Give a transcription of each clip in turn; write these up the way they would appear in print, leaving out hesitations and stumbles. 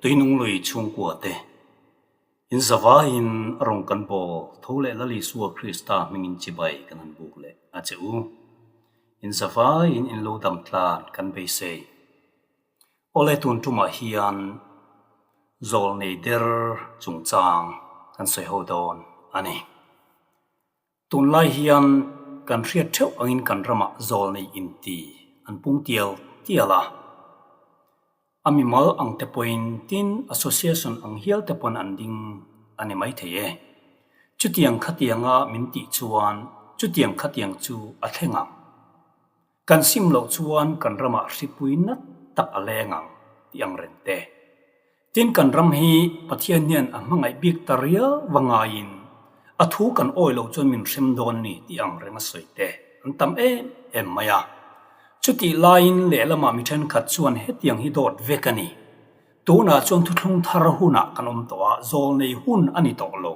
Tuinung lui chhungkua te in zavaiin a rawn kan bawl tho leh Lal Isua Krista hmingin chibai kan han buk leh a che u. In zavaiin in lo dam tlan kan beisei. Awle tun tumah hian zawlnei der chungchang kan sawi ho dawn a ni. Tunlai hian kan hriat theuh angin kan ramah zawlnei inti an pung tial tial a. A mimal ang te pawhin tin association ang hial te pawn an ding a ni maithei e. Chutiang khatianga min tih chuan chutiang khatiang chu a thleng ang. Kan sim loh chuan kan ramah hripui nat tak a leng ang tih ang reng te. Tin kan ram hi Pathian hian a hmangaih bik ta riau va ngaiin a thu kan awi loh chuan min hrem dawn a ni tih ang reng a sawi te an tam em em mai a. Chutih laiin lehlamah mi thenkhat chuan hetiang hi dawt vek a ni. Tunah chuan thuthlung thar hunah kan awm tawh a, zawlnei hun a ni tawh lo.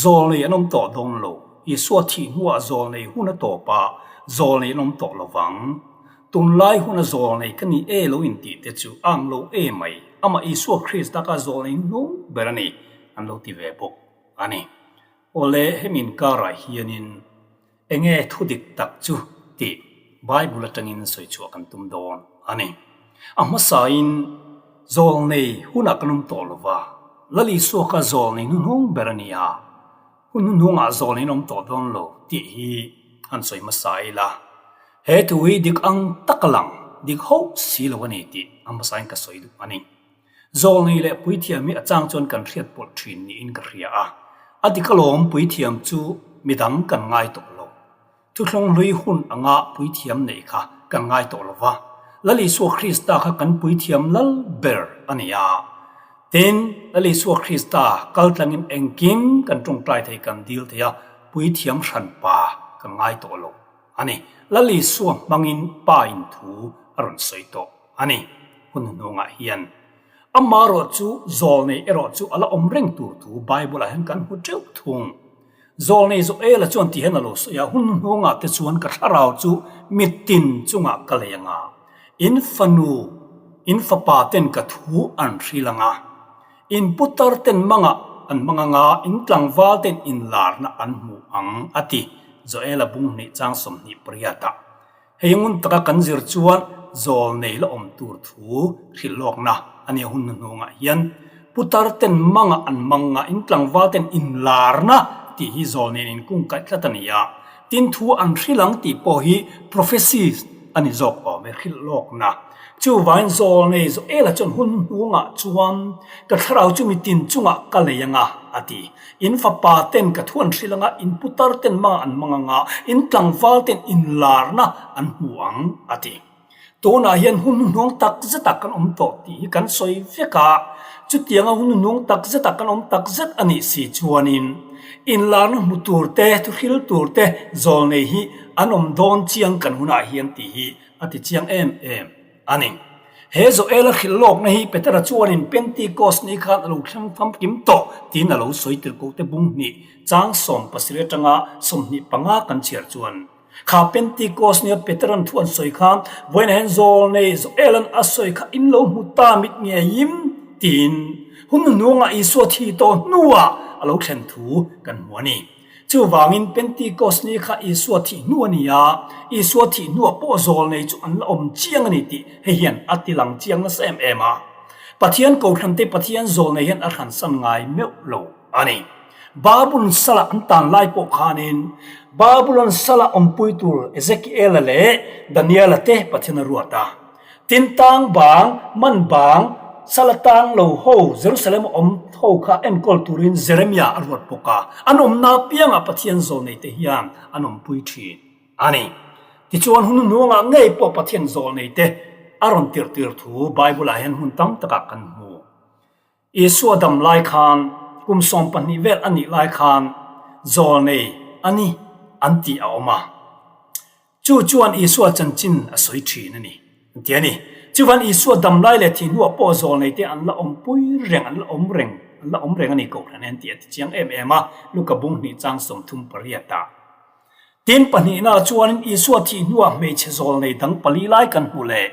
Zawlnei an awm tawh dawn lo. Isua thih hnuah zawlnei hun a tawp a, zawlnei an awm tawh lo vang. Tunlai huna zawlnei ka ni e lo intih te chu a ang lo e mai. Amah Isua Krista kha zawlnei hnung ber a ni, an lo ti ve bawk a ni. Awle, hemi inkarah hianin Enge thu dik tak chu tih Bible atangin sawi chhuah kan tum dawn a ni. A hmasain zawlnei hunah kan awm tawh lova, Lal Isua kha zawlnei hnuhnung ber a ni a, hun hnuhnungah zawlnei an awm tawh dawn lo tih hi han sawi hmasa ila, he thu hi dik ang tak a lang, dik hauh si lo a ni tih a hmasain ka sawi duh a ni. Zawlnei leh puithiam hi a chang chuan kan hriat pawlh thin niin ka hria a. A dik alawm puithiam chu midang kan ngai tawh lo. Thuthlung hlui hun anga puithiam neih kha kan ngai tawh lo va. Lal Isua Krista kha kan puithiam lal ber a ni a. Tin, Lal Isua Krista kal tlangin engkim kan tawngtai thei kan dil thei a, puithiam hranpa kan ngai tawh lo a ni. Lal Isua hmangin Pa in thu a rawn sawi tawh. A ni, hun hnuhnungah hian amarawh chu zawlnei erawh chu a la awm reng tur thu Bible-ah hian kan hmu teuh thung. Zawlnei Joel-a chuan ti hian a lo sawi a, Hun hnuhnungah te chuan ka thlarau chu mitin chungah ka lei ang a, in fanu, in fapa ten ka thu an hril ang a, in putar ten mangah an hmang ang a, in tlangval ten inlarna an hmu ang, a ti, Joel-a bunghnih chang 28-ah. Hei ngun taka kan zir chuan zawl nei la awm tur thu hrilh lawkna a nia hun hnuhnungah hian putar ten mangah an mang a, in tlangval ten inlarna tih hi zawl nen inkungkaih tlat a ni a, tin thu an hrilh ang tih pawh hi prophecy a ni zawk awm e, hrilh lawkna. Chuvangin zawl nei Joela chuan hun hnuhnungah chuan ka thlarau chu mitin chungah ka lei ang a, a ti. In fapa ten ka thu an hrilh anga, in putar ten mangah an mang anga, in tlangval ten inlarna an hmu ang, a ti. Tunah hian hun hnuhnung tak zetah kan awm tawh tih hi kan sawi vek a, chutianga hun hnuhnung tak zetah kan awm tak zet a nih si chuanin inlarna hmu tur te, thuhril tur te zawlnei hi an awm dawn chiang kan hunah hian tih hi a ti chiang em em a ni. He Joela hrilh lawkna hi Petera chuanin Pentikos ni khan a lo thleng famkim tawh tiin a lo sawi tir ko te bung hnih chang 17 atanga 25 kan chhiar chuan kha Pentikos nia Petera'n thu an sawi kha vawiinah hian Zawlnei Joela'n a sawi kha in lo hmu ta mit ngeiin tiin hun hnuhnungah Isua thi tawh hnuah a lo thlen thu kan hmu a ni. Chuvangin Pentikos ni kha Isua thih hnu a ni a, Isua thih hnuah pawh zawlnei chu an la awm chiang a ni tih hei hian a ti lang chiang nasa em em a. Pathian kohhrante Pathian zawlnei hian a hransan ngai meuh lo a ni. Babulon sala an tan lai pawh khanin Babulon sala awmpui tur Ezekiela leh Daniela te Pathian a ruat a. Tin tang bang, man bang, sala tang lo ho Jerusalem a awm ho kha enkawl turin Jeremia a ruat bawk a, an awmna apiangah Pathian zawlneite hian an awmpui thin a ni. Tichuan hun hnuangah ngei pawh Pathian zawlneite a rawn tirhtir thu Bible-ah hian hmun tam takah kan hmu. Isua dam lai khan kum 12 vel a nih lai khan zawlnei a ni an tih a awm a. Chu chuan Isua chanchin a sawi thin a ni, an ti a ni. Chuvan Isua dam lai leh thih hnuah pawh zawlneite an la awmpui reng, an la awm reng, an la awm reng a ni kohhran en tih a ti chiang em em a, Luka bung hnih chang 38 ah. Tin pahnihna chuanin Isua thih hnuah hmeichhe zawlnei dang pali lai kan hmu leh.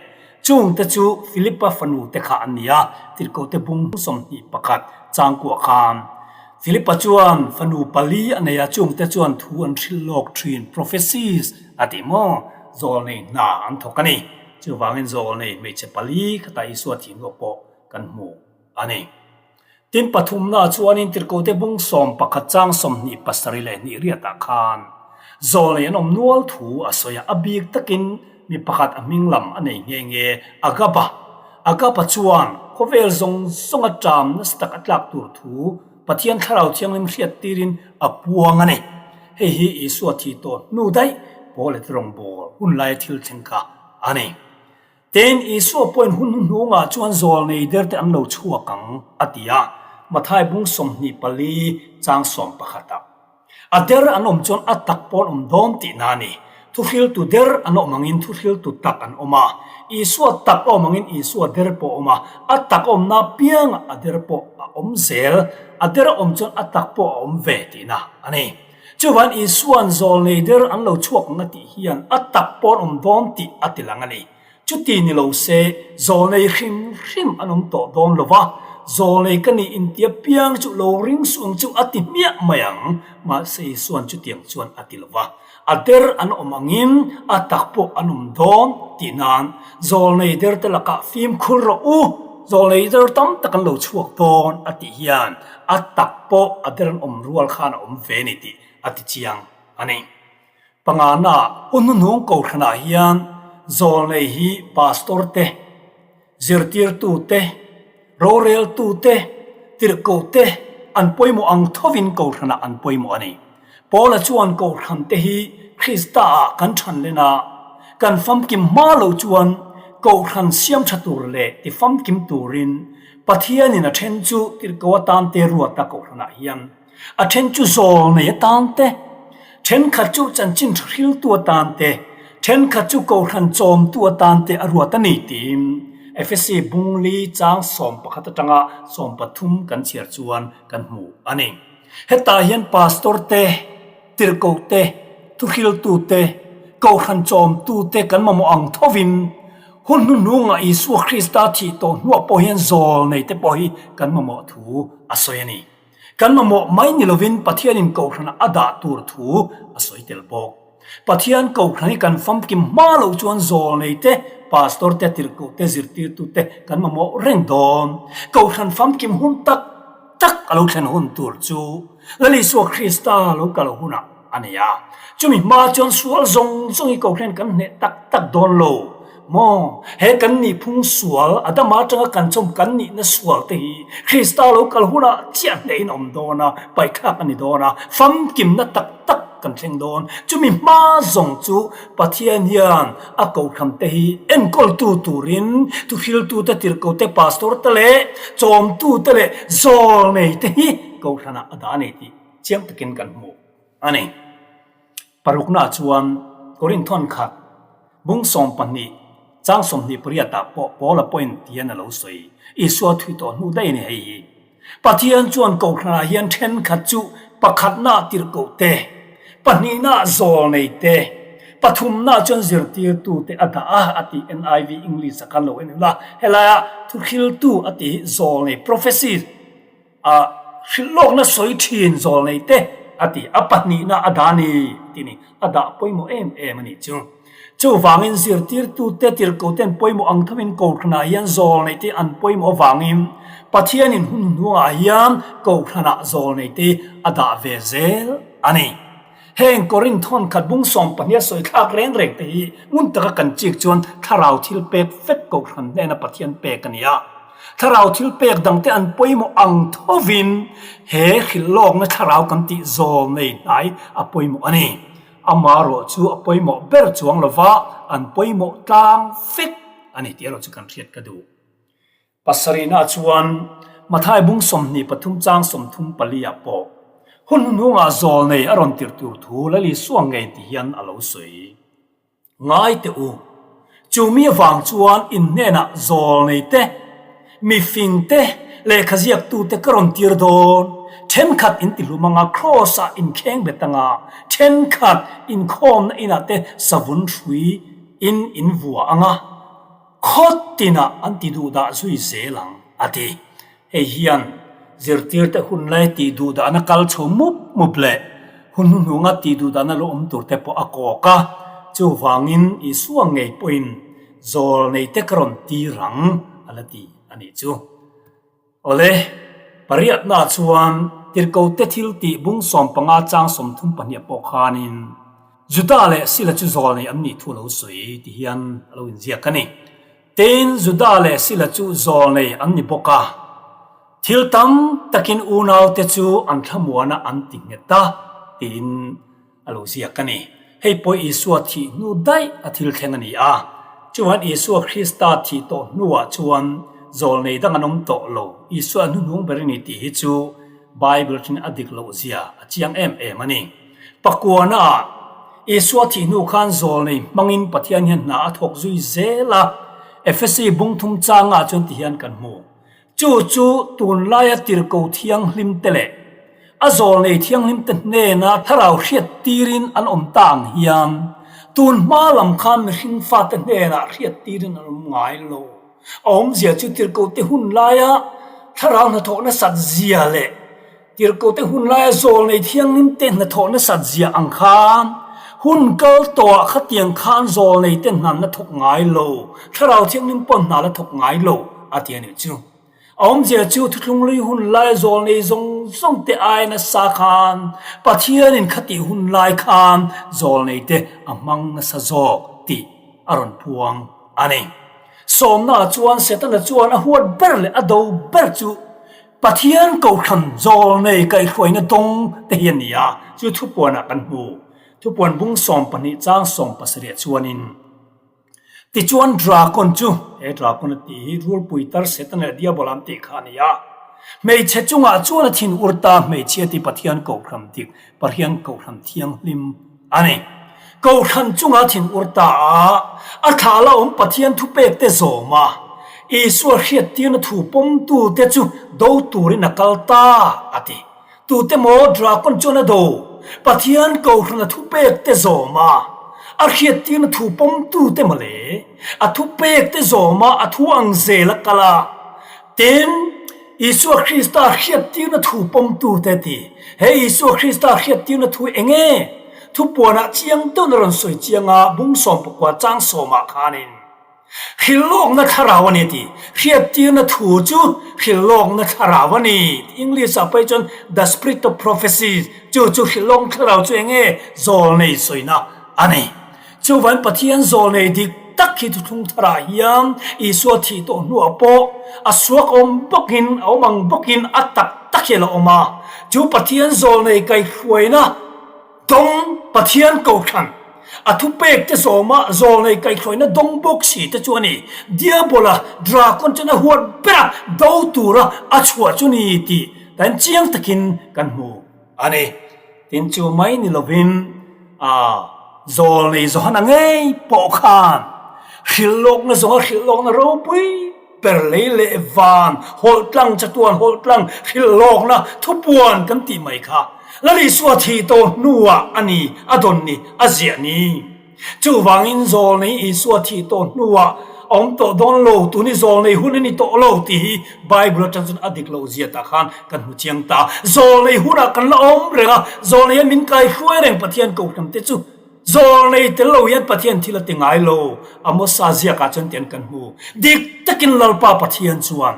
Chungte chu Philipa fanu te kha an ni a, Tirhkohte bung 21 changkuah khan Philipa chuan fanu pali a nei a, chungte chuan thu an hrilh lawk thin, prophecies, a ti maw? Zawlnei hna an thawk a ni. Chuvangin zawlnei hmeichhe pali khata Isua thihnuah pawh kan hmu a ni. Tin pathumna chuanin Tirhkohte bung 11 chang 27 leh hnih riatah khan zawlnei an awm nual thu a sawi a, a bik takin mi pakhat a hming lam a nei nghe nghe, Agaba. Agaba chuan khawvel zawng zawnga ṭam nasa tak a tlak tur thu Pathian Thlarau Thianghlim hriat tirin a puang a ni. Hei hi Isua thih tawh hnu daih Paula te rawngbâwl hun laia thil thleng kha a ni. Tin, Isua pawhin hun hnuhnungah chuan zawlnei derte an lo chhuak ang, a ti a, Mathai bung 24 chang 11 ah. A der an awm chuan a tak pawh an awm dawn tihna a ni. Thuhriltu der an awm angin thuhriltu tak an awm a, Isua tak a awm angin Isua der pawh a awm a, a tak a awmna apiangah a der pawh a awm zel, a der a awm chuan a tak pawh a awm ve tihna a ni. Chuvan Isua'n zawlnei der an lo chhuak ang a tih hian a tak pawh an awm dawn tih a ti lang a ni. Chuti ni lo se, zawlnei hrim hrim an awm tawh dawn lo va, zawlnei ka nih inti apiang chu lo ring suh ang chu a ti hmiah mai ang. Mahse Isua'n chutiang chuan a ti lo va, a der an awm angin a tak pawh an awm dawn tih nan zawlnei derte lakah fimkhur rawh u, zawlnei der tam tak an lo chhuak dawn a tih hian a tak pawh a der an awm rual khan a awm ve ni tih a ti chiang a ni. Pangana hun hnuhnung kohhranah hian zawlnei hi pastor te, zirtirtu te, roreltu te, tirhkoh te an pawimawh ang thovin kohhranah an pawimawh a ni. Paula chuan kohhran te hi Krista ah kan than len a, kan famkim hma lo chuan kohhran siam tha tur leh ti famkim turin Pathianin a then chu tirhkoh atan te ruat a kohhranah hian A then chu zawlnei atan te, thenkhat chu chanchin tha hriltu atan te, thenkhat chu kohhran chawmtu atan te a ruat a ni tiin Efesi bungli chang 11 atanga 13 kan chhiar chuan kan hmu a ni. Hetah hian pastor te, tirhkoh te, thuhriltu te, kohhran chawmtu te kan mamawh ang thovin hun hnuhnungah Isua Krista thih tawh hnuah pawh hian zawlnei te pawh hi kan mamawh thu a sawi a ni. Kan mamawh mai ni lovin Pathianin Kohhranah a dah tur thu a sawi tel bawk. Pathian Kohhran hi kan famkim hma loh chuan zawlnei te, pastor te, tirhkoh te, zirtirtu te kan mamawh reng dawn. Kohhran famkim hun tak tak a lo thlen hun tur chu Lal Isua Krista lo kal hunah a ni a. Chumi hma chuan sual zawng zawng hi Kohhran kan hneh tak tak dawn lo. Maw, he kan nihphung sual, Adama atanga kan chawm kan nihna sual te hi Krista lo kal hunah chiah hnehin a awm dawn a, paihthlak a ni dawn a, famkimna tak tak kan thleng dawn. Chumi hma zawng chu Pathian hian a kohhran te hi enkawltu turin thuhriltute, tirhkote, pastor te leh chawmtute leh zawlneite hi kohhranah a dah a ni tih chiang takin kan hmu a ni. Parukna chuan Korinthawn khat bung 12 chang 28 ah pawh Paula pawhin tian a lo sawi. Isua thui tawh hnu daih a ni hei hi. Pathian chuan kohhranah hian thenkhat chu pakhatna tirhkoh te, pahnihna zawlnei te, pathumna chuan zirtirtu te a dah a, a ti NIV English a khan lo en ula. Helaia thuhriltu a tih hi zawlnei, prophecy, A hrilh lawkna sawi thin zawlnei te a ti, a pahnihna a dah a ni tih ni, a dah pawimawh em em a nih chu. Chuvangin zirtirtute tirhkohte an pawimawh ang thovin Kohhranah hian zawlnei te an pawimawh avangin Pathianin hun hnuangah hian Kohhranah zawlnei te a dah ve zel a ni. Heng Korinth thawnkhat bung 12 a sawi thlak reng reng te hi ngun taka kan chik chuan thlarau thil pek vek Kohhran hnena Pathian pek a ni a. Thlarau thil pek dangte an pawimawh ang thovin he hrilh lawkna thlarau kan tih zawl nei hnai a pawimawh a ni. Amaherawh chu a pawimawh ber chuang lova an pawimawh tlang vek a ni tih erawh chu kan hriat ka duh. Pasarihna chuan Mathai bung 23 chang 34 ah pawh hun hnuhnungah zawl nei a rawn tirh tur thu Lal Isua ngei ti hian a lo sawi. Ngai teh u, chu mi avang chuan in hnenah zawl nei te, mifing te, lehkha ziaktute ka rawn tir dawn. Thenkhat in tihlum anga Kraws ah in kheng bet anga, thenkhat inkhawmna inah te savun hrui in in vua anga. Khaw tinah an ti duhdah zui zel ang, a ti. Hei hian zirtirte hun lai tih duhdahna kal chho mup mup leh hun hnuhnunga tih duhdahna lo awm turte pawh a kawk a, chuvangin Isua ngei pawhin zawl neite ka rawn tir ang, a la ti a nih chu. Awle, pariatna chuan tirhkote thil tih bung 15 chang 32 pawh khanin Juda leh Sila chu zawl nei an nih thu a lo sawi ti hian a lo inziak a ni. Tin, Juda leh Sila chu zawl nei an ni bawk a, thil tam takin unaute chu an thlamuana an ti nghet a tiin a lo ziak a ni. Hei pawh Isua thih hnu daih a thil thleng a ni a, chuan Isua Krista thih tawh hnuah chuan zawl nei dang an awm tawh lo, Isua hnuhnung ber a ni tih hi chu Bible atangin a dik loh zia a chiang em em a ni. Pakuana ah Isua thih hnu khan zawl nei hmangin Pathian hian hna a thawk zui zel a, Efesi bungthum changah chuan ti hian kan hmu. Chu chu tunlaia tirhko thianghlim te leh a zawlnei thianghlim te hnena thlarau hriat tirin an awm ta ang hian tun hma lam khan mihring fate hnenah hriat tirin an awm ngai lo. A awmzia chu tirhko te hun laia thlarau hnathawh nasat zia leh Tirhkoh te hun laia zawlnei thianghlim te hnathawh nasat zia ang khan hun kal tawhah khatiang khan zawlnei te hna la thawk ngai lo, thlarau thianghlim pawh hna la thawk ngai lo a ti a nih chu. A awmzia chu thuthlunglui hun laia zawlnei zawng zawng te ai nasa khan Pathianin khatih hun lai khan zawlnei te a hmang nasa zawk tih a rawn puang a ni. Sawmna chuan Setana chuan a huat ber leh a do ber chu Pathian Kohhran zawlnei kaihhruaina dawng te hi a ni a, chu thupuanah kan hmu. Thupuan bung 12 chang 17 chuanin, Tichuan drakon chu, he drakon a tih hi rulpui tar Setana leh Diabola an tih kha a ni a, hmeichhe chungah chuan a thin ur ta, hmeichhia ti Pathian Kohhran dik, Pathian Kohhran thianghlim a ni. Kohhran chunga thinur ta a, a thlah la awm Pathian thupek te zawm a, Isua hriattirna thu pawmtu te chu do turin a kal ta, a ti. Tute maw drakon chuan a do? Pathian Kohhrana thupek te zawm a, a hriattirna thu pawmtu te mawle, a thupek te zawm a, a thu ang zel a kal a. Tin, Isua Krista hriattirna thu pawmtute ti. He Isua Krista hriattirna thu eng nge? Thupuanah chiang deuhna rawn sawi chiang a, bung 19 chang sawmah khanin, Hrilhlawkna thlarau a ni ti. Hriattirna thu chu hrilhlawkna thlarau a ni. English-ah pawh hi chuan the spirit of prophecy, chu chu hrilhlawkna thlarau chu eng nge? Zawlnei sawina a ni. Chuvan Pathian zawlnei dik tak hi thuthlung tharah hian Isua thih tawh hnuah pawh a suak awm bawkin, a awm ang bawkin a tak tak hi a la awm a. Chu Pathian zawlnei kaihhruaina dawng Pathian Kohhran, a thupek te zawma zawlnei kaihhruaina dawng bawk si te chu a ni. Diabola, Drakon chuan a huat bera do tura a chhuah chu ni tih kan chiang takin kan hmu a ni. Tin chu mai ni lovin a zawlnei Johana ngei pawh khan hrilhlawkna zawnga hrilhlawkna ropui ber lei leh van hawlh tlang chatuan hawlh tlang hrilhlawkna thupuan kan tih mai kha Lal Isua thih tawh hnuah a ni a dawn ni a ziah ni. Chuvangin zawlnei Isua thih tawh hnuah a awm tawh dawn lo, tuni zawlnei hun a ni tawh lo tih hi Bible atang chuan a dik loh zia tah khan kan hmu chiang ta. Zawlnei hunah kan la awm reng a, zawlnei hian min kaihruai reng Pathian kohhran te chu zawlnei tel lo hian Pathian thil a ti ngai lo, Amosa ziakah chuan tiang kan hmu. Dik takin Lalpa Pathian chuan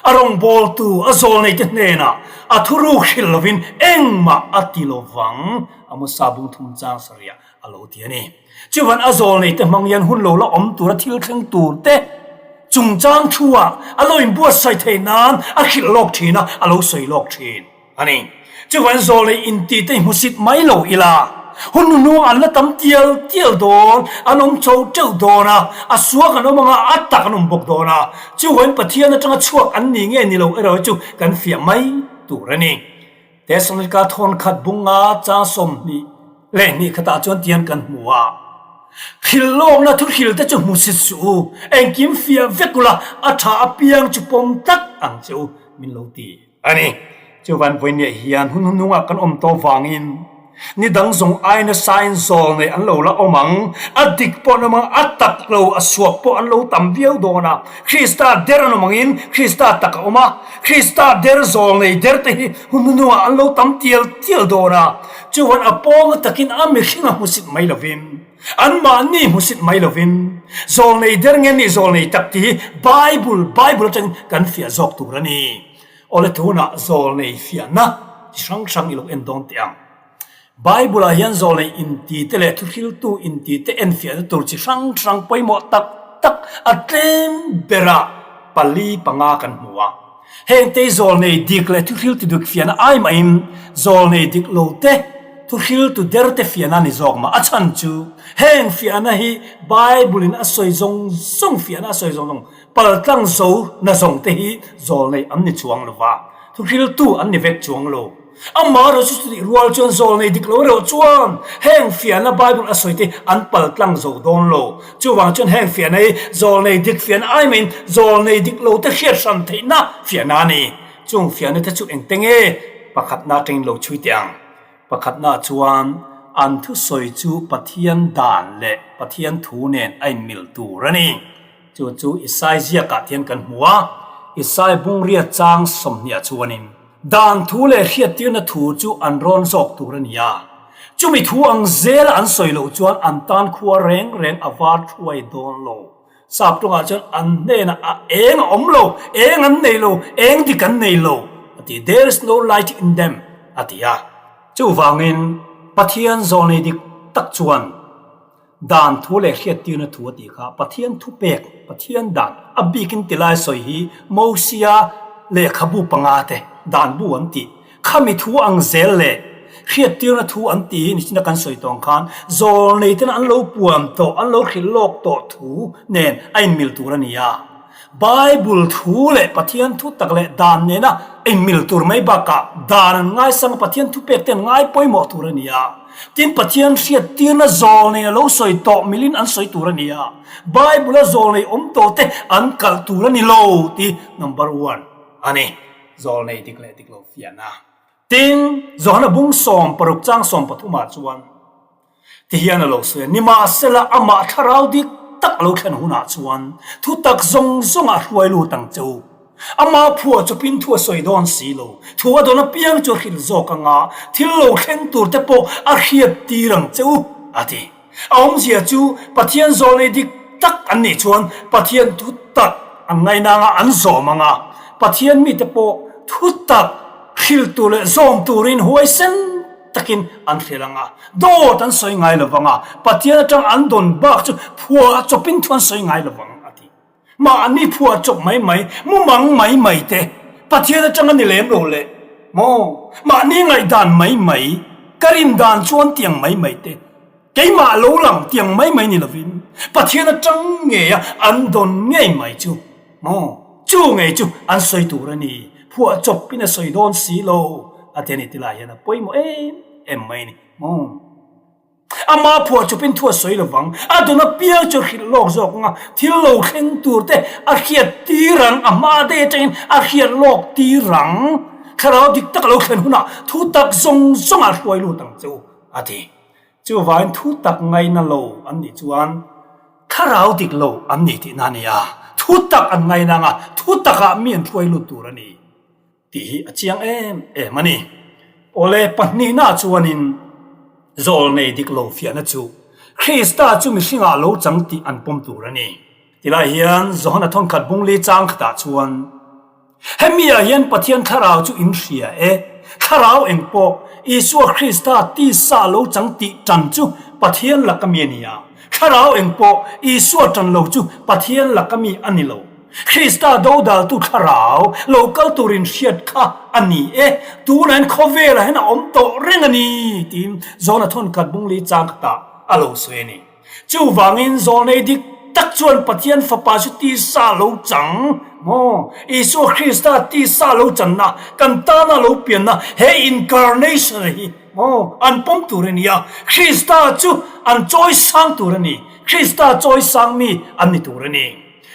a rawngbawltu a zawlnei te hnenah a thuruk hrilh lovin engmah a ti lovang, Amosa bung thum chang sarih a lo ti a ni. Chuvan a zawlnei te hmang hian hun lo la awm tura thil thleng tur te chungchang thu ah a lo inbuatsaih theih nan a hrilh lawk thin a, a lo sawi lawk thin a ni. Chuvan zawlnei inti te hmusit mai lo ila, hun hnuhnung an la tam tial tial dawn, an awm cho teuh dawn a, a suak an awm anga a tak an awm bawk dawn a, chuvain Pathian atanga chhuak an ni nge ni lo erawh chu kan fiah mai tur a ni. Thesalonika thawn khat bunga chang 22 khatah chuan tiang kan hmu a, Hrilhlawkna thuhril te chu hmu sit suh u, engkim fiah vek ula, a tha apiang chu pawm tlat ang che u, min lo ti a ni. Chuvan vawinia hian hun hnungah kan awm tawh vangin. Ni dang zawng ai nasain zawl nei an lo la awm ang. A dik pawh an awm ang, a tak lo, a suak pawh an lo tam viau dawn a. Krista der an awm angin Krista tak a awm a. Krista der zawl nei der te hi hun hnuhnungah an lo tam tial tial dawn a. Chuan a pawnga takin a mihring a hmusit mai lovin, anmahni hmusit mai lovin, zawl nei der nge nih zawl nei tak tih hi Bible, Bible atangin kan fiah zawk tur a ni. Awle tunah zawlnei fiahna chi hrang hrang i lo en dawn teh ang. Bible-ah hian zawlnei inti te leh thuhriltu inti te enfiahna tur chi hrang hrang pawimawh tak tak a tlem berah pali panga kan hmu a. Hengte zawlnei dik leh thuhriltu dik fiahna ai mahin zawlnei dik lo te thuhriltu der te fiahna a ni zawk mah. A chhan chu heng fiahna hi Bible-in a sawi zawng zawng fiahna a sawi zawng zawng Paltlang zo na zawng te hi zawlnei an ni chuang lo va, thuhriltu an ni vek chuang lo. Amaherawhchu chutih rual chuan zawlnei dik lo erawh chuan heng fiahna Bible a sawi te an paltlang zo dawn lo. Chuvang chuan heng fiahna hi zawlnei dik fiahna ai maiin zawlnei dik lo te hriat hran theihna fiahna a ni. Chung fiahna te chu engte nge pakhatna atangin lo chhui teh ang. Pakhatna chuan an thusawi chu Pathian dan leh Pathian thu nen a inmil tur a ni. Chu chu Isai ziakah hian kan hmu a, Isai bungria chang sawmhniah chuanin, Dan thu leh hriattirna thu chu an rawn zawk tur a ni a, chumi thu ang zela an sawi loh chuan an tan khua reng reng a var thuai dawn lo. Sap tawngah chuan an hnenah a eng a awm lo, eng an nei lo, eng dik an nei lo a ti, there is no light in them a ti a. Chuvangin Pathian zawlnei dik tak chuan Dan thu leh hriattirna thu a tih kha Pathian thupek, Pathian dan a bikin ti lai sawi hi Mosia lehkhabu panga te dan bu an tih. Khami thu ang zel leh hriattirna thu an tih hi nichina kan sawi tawng khan zawlnei ten an lo puan tawh, an lo hrilh lawk tawh thu nen a inmil tur a ni a. Bible thu leh Pathian thu tak leh dan nena inmil tur mai bakah dan an ngaisang a, Pathian thupek te an ngai pawimawh tur a ni a. Tin, Pathian hriattirna zawlnei a lo sawi tawh milin an sawi tur a ni a, Bible-a zawlnei awm tawh te an kalh tur a ni lo tih number one a ni. Zawlnei dik leh dik lo fiahna. Tin, Johana bung 16 chang 13 ah chuan ti hian a lo sawi a, Nimahsela amah thlarau dik tak a lo thlen hunah chuan thutak zawng zawngah hruai lut ang che u. Amah phuah chawpin thu a sawi dawn si lo. Thu a dawn apiang chu a hrilh zawk anga thil lo thleng tur te pawh a hriat tir ang che u, a ti. A awmzia chu Pathian zawlnei dik tak an nih chuan Pathian thu tak an ngaina anga an zawm anga Pathian mite pawh thu tak hrilh tur leh zawm turin huaisen takin an hrilh anga dawt an sawi ngai lo vang a, Pathian atang an dawn bak chu phuah chawpin thu an sawi ngai lo vang, a ti. Mahni phuah chawp mai mai, mumang mai mai te, Pathian atanga ni lem lo leh maw? Mahni ngaihdan mai mai, ka rin dan chuan tiang mai mai te, keimah lo lang tiang mai mai ni lovin Pathian atang ngeia an dawn ngei mai chu maw? Chu ngei chu an sawi tur a ni, phuah chawpin a sawi dawn si lo a ti a ni tilai hian a pawimawh em em mai a ni maw? Ama phuah chawpin thu a sawi lo vang. A dun apiang chu hrilh lawk zawk ang a, thil lo thleng tur te a hriat tir ang, a hma daih atangin a hriat lawk tir ang. Thlarau dik tak a lo thlen hunah thu tak zawng zawngah hruai lut ang che u, a ti. Chuvangin thu tak ngaina lo an nih chuan thlarau dik lo an ni tihna a ni a, thu tak an ngaina ang a, thu takah mi an hruai lut tur a ni. Tih hi a chiang em em a ni. Awle pahnihna chuanin zawlnei dik lo fiahna chu Krista chu mihringah lo chang tih an pawm tur a ni. Tilai hian Johana thawnkhat bungli chang khatah chuan hemi ah hian Pathian thlarau chu in hria e, thlarau eng pawh Isua Krista tisa lo chang tih tan chu Pathian laka mi a ni a, thlarau eng pawh Isua tan lo chu Pathian laka mi a ni lo. Krista dodaltu thlarau lo kal turin hriat kha a ni e, tunah hian khawvelah hian a awm tawh reng a ni, tiin John-a thawnkhat bungli chang khatah a lo sawi a ni. Chuvangin zawlnei dik tak chuan Pathian Fapa chu tisa lo chang maw? Isua Krista tisa lo channa, kan tana lo pianna he incarnation hi maw an pawm tur a ni a, Krista chu an chawisang tur a ni, Krista chawisang mi an ni tur a ni.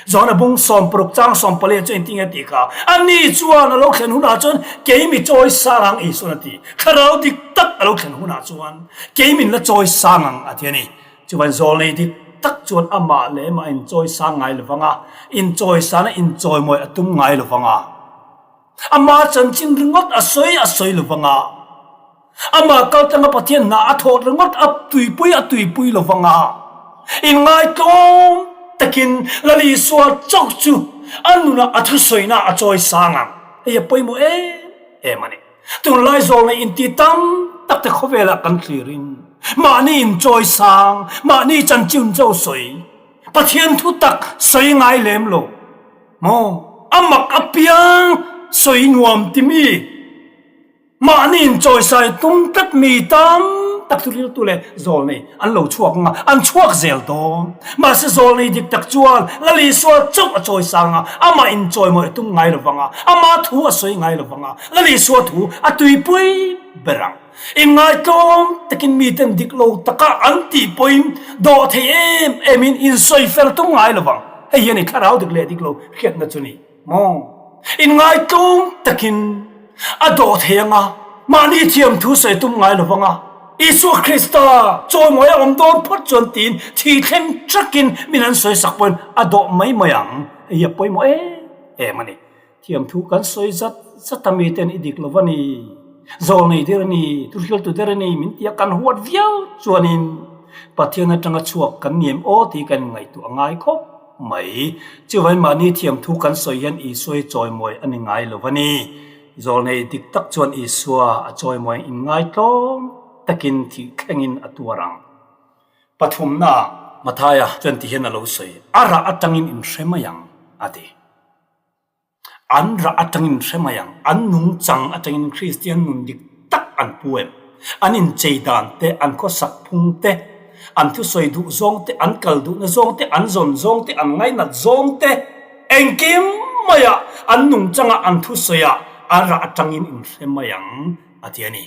Johana bung 60 chang 14 chu engtin nge a tih kha? Ani chuan a lo thlen hunah chuan kei mi chawi sang ang Isuan a ti. Thlarau dik tak a lo thlen hunah chuan kei min la chawi sang ang a ti a ni. Chuvan zawlnei dik tak chuan amah leh amah inchawi sang ngai lovang a, inchawi san a inchawimawi a tum ngai lovang a. Ama chanchin ringawt a sawi a sawi lovang a. Amah kaltlanga Pathian hna a thawh ringawt a tuipui a tuipui lovang a. Inngaitlawm takin Lal Isua chauh chu a nunah a thusawina a chawi sang ang. Hei a pawimawh em em a ni. Tunlai zawlna inti tam tak te khawvelah kan thlirin mahni inchawi sang, mahni chanchin cho sawi, Pathian thu tak sawi ngai lem lo. Maw? A mak apiang sawi nuam ti mi? Mahni inchawisai tum tlat mi tam tak chu riltu leh zawlnei an lo chhuak ang a, an chhuak zel dawn. Mahse zawlnei dik tak chuan Lal Isua chauh a chawisang a, amah inchawimawi a tum ngai lo vang a, ama thu a sawi ngai lo vang a, Lal Isua thu a tuipui ber ang. Inngaitlawm takin miten dik lo taka an tih pawhin dawh thei em emin insawi fel tum ngai lo vang. Hei hian i thlarau dik leh dik lo hriatna chu ni maw? Inngaitlawm takin a dawh thei ang a, mahni thiam thu sawi tum ngai lo vang a, Isua Krista chawimawi a awm dawn phawt chuan tiin thi thleng takin min an sawi sak pawhin a dawh mai mai ang. Hei hi a pawimawh em em a ni. Thiamthu kan sawi zat zat a miten i dik lo va ni, zawl nei der a ni, thuhriltu der a ni min tia kan huat viau chuanin Pathian atanga chhuak kan ni em aw tih kan inngaihtuah a ngai khawp mai. Chuvangin mahni thiamthu kan sawi hian Isua hi chawimawi a ni ngai lo va ni. Zawl nei dik tak chuan Isua a chawimawi inngaitlawm takin thih thlengin a tuar ang. Pathumna Mathaia chuan ti hian a lo sawi, A rah atangin inhre mai ang a ti. An rah atangin hre mai ang, an nungchang atangin Kristian nun dik tak an pu em? An inchei dan te, an khawsak phung te, an thusawi duh zawng te, an kal duhna zawng te, an zawn zawng te, an ngainat zawng te, engkim maiah an nungchangah an thusawiah an rah atangin inhre mai ang a ti a ni.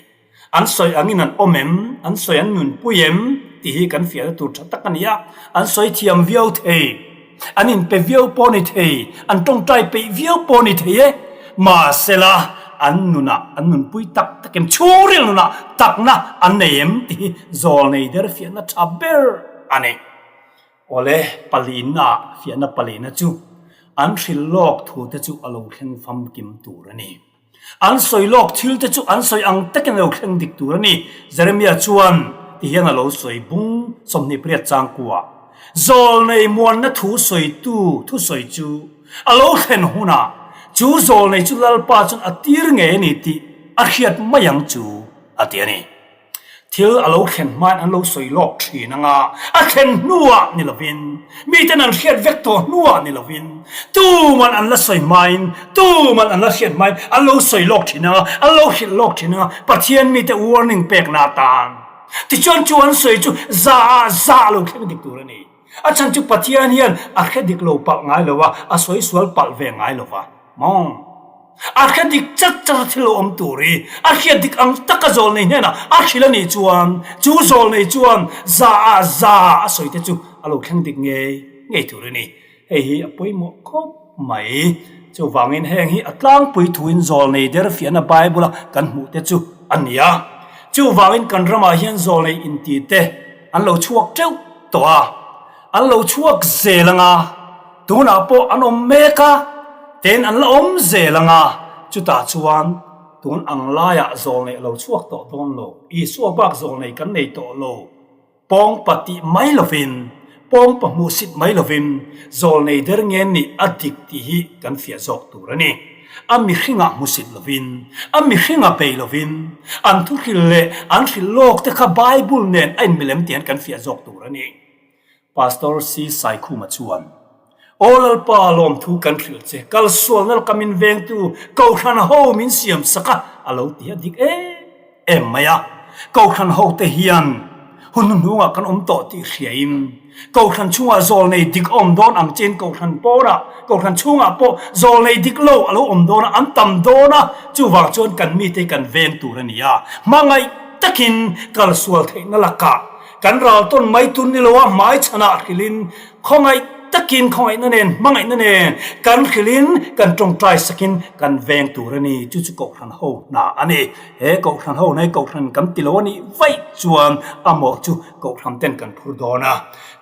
An sawi angin an awm em? An sawi an nunpui em? tih hi kan fiahna tur tha tak a ni a. An sawi thiam viau thei, an inpe viau pawh a ni thei, an tawngtai peih viau pawh a ni thei e. Mahsela, an nunah an nunpui tak tak em? Chhungril nunah takna an nei em? tih hi zawlnei der fiahna tha ber a ni. Awle, palina, fiahna palina chu an hrilh lawk thute chu a lo thleng famkim tur a ni. An sawi lawk thil te chu an sawi ang takin a lo thleng dik tur a ni. Jeremia chuan ti hian a lo sawi bung 28 changkua. Zawlnei muanna thu sawitu thusawi chu a lo thlen hunah chu zawlnei chu Lalpa chuan a tir ngei a ni tih a hriat mai ang chu a ti a ni. Thil a lo thlen hmain an lo sawi lawk thin ang a, a thlen hnuah ni lovin, miten an hriat vek tawh hnuah ni lovin, tuman an la sawi hmain, tuman an la hriat hmain an lo sawi lawk thin ang a, an lo hrilh lawk thin ang a, Pathian mite warning pekna atan. Tichuan chu an sawi chu za ah za a lo thleng dik tur a ni. A chhan chu Pathian hian a hre dik lo palh ngai lo a, a sawi sual palh ve ngai lo va. Maw? A hre dik chat chat a thil lo awm tur hi a hriat dik ang taka zawlnei hnenah a hrilh a nih chuan chu zawlnei chuan za ah za a sawi te chu a lo thleng dik ngei ngei tur a ni. Hei hi a pawimawh khawp mai. Chuvangin heng hi a tlangpui thuin zawlnei der fiahna Bible-a kan hmuh te chu a ni a. Chuvangin kan ramah hian zawlnei inti te an lo chhuak teuh tawh a, an lo chhuak zel ang a. Tunah pawh an awm mek a, ten an la awm zel ang a, chutah chuan tun ang laiah zawlneih a lo chhuak tawh dawn lo, Isua bak zawlnei kan nei tawh lo, pawngpa tih mai lovin, pawngpa hmuhsit mai lovin zawlnei der nge nih a dik tih hi kan fiah zawk tur a ni. A mihringah hmusit lovin, a mihringah bei lovin, an thuhril leh an hrilh lawk te kha Bible nen a inmilem tih hian kan fiah zawk tur a ni. Pastor C. Saikhuma chuan, Aw Lalpa, lawmthu kan hrilh che, kalsualna laka min vengtu Kohhran ho min siam sak a, a lo ti a dik em em mai a. Kohhran hote hian hun hnuhnungah kan awm tawh tih hriain, Kohhran chhungah zawlnei dik a awm dawn ang chiin Kohhran pawnah, Kohhran chhungah pawh zawlnei dik lo a lo awm dawn a, an tam dawn a, chuvang chuan kan mite kan veng tur a ni a. Hmangaih takin kalsual theihna lakah Kan ral tawn mai tur ni lo a hmai chhanah hrilhin khawngaih takin khawngaihna nen, hmangaihna nen kan hrilhin kan tawngtai sakin kan veng tur a ni. Chu chu Kohhran ho hna a ni. He Kohhran ho hna hi Kohhran kan ti lo a nih vaih chuan a mawh chu Kohhran ten kan phur dawn a.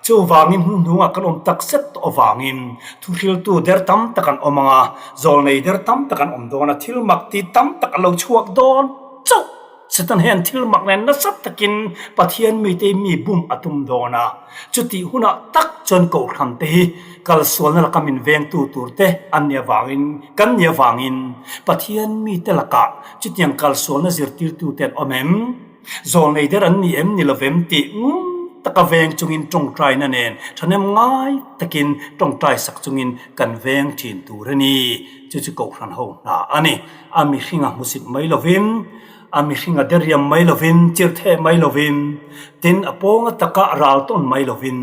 Chuvangin hnuhnungah kan awm tak zet tawh avangin thuhriltu der tam tak an awm ang a, zawlnei der tam tak an awm dawn a, thil mak ti tam tak an lo chhuak dawn chauh. Satan hian thil mak nen nasa takin Pathian mite mi bum a tum dawn a, chutih hunah tak chuan Kohhran te hi kalsualna laka min vengtu tur te an nih avangin kan nih avangin Pathian mite lakah chutiang kalsualna zirtirtu te an awm em? Zawlnei der an ni em ni lovem tih ngun taka veng chungin tawngtaina nen thahnem ngai takin tawngtai sak chungin kan veng thin tur a ni. Chu chu Kohhran ho hna a ni. A mihringa hmusit mai lovin, a mihringa deriam mai lovin, chirhtheh mai lovin, tin a pawnga taka ral tawn mai lovin,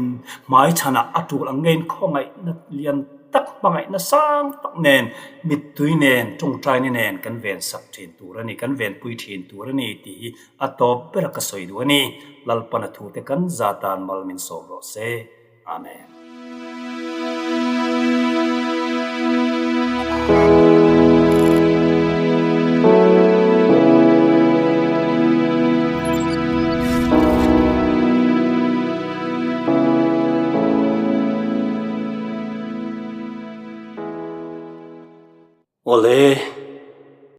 hmai chhanah a tul ang ngeiin khawngaihna lian tak, hmangaihna sang tak nen, mittui nen, tawngtaina nen kan ven sak thin tur a ni, kan venpui thin tur a ni tih hi a tawp bera ka sawi duh a ni. Lalpana thute kan za tan mal min sawm rawh se. Amen. Awle.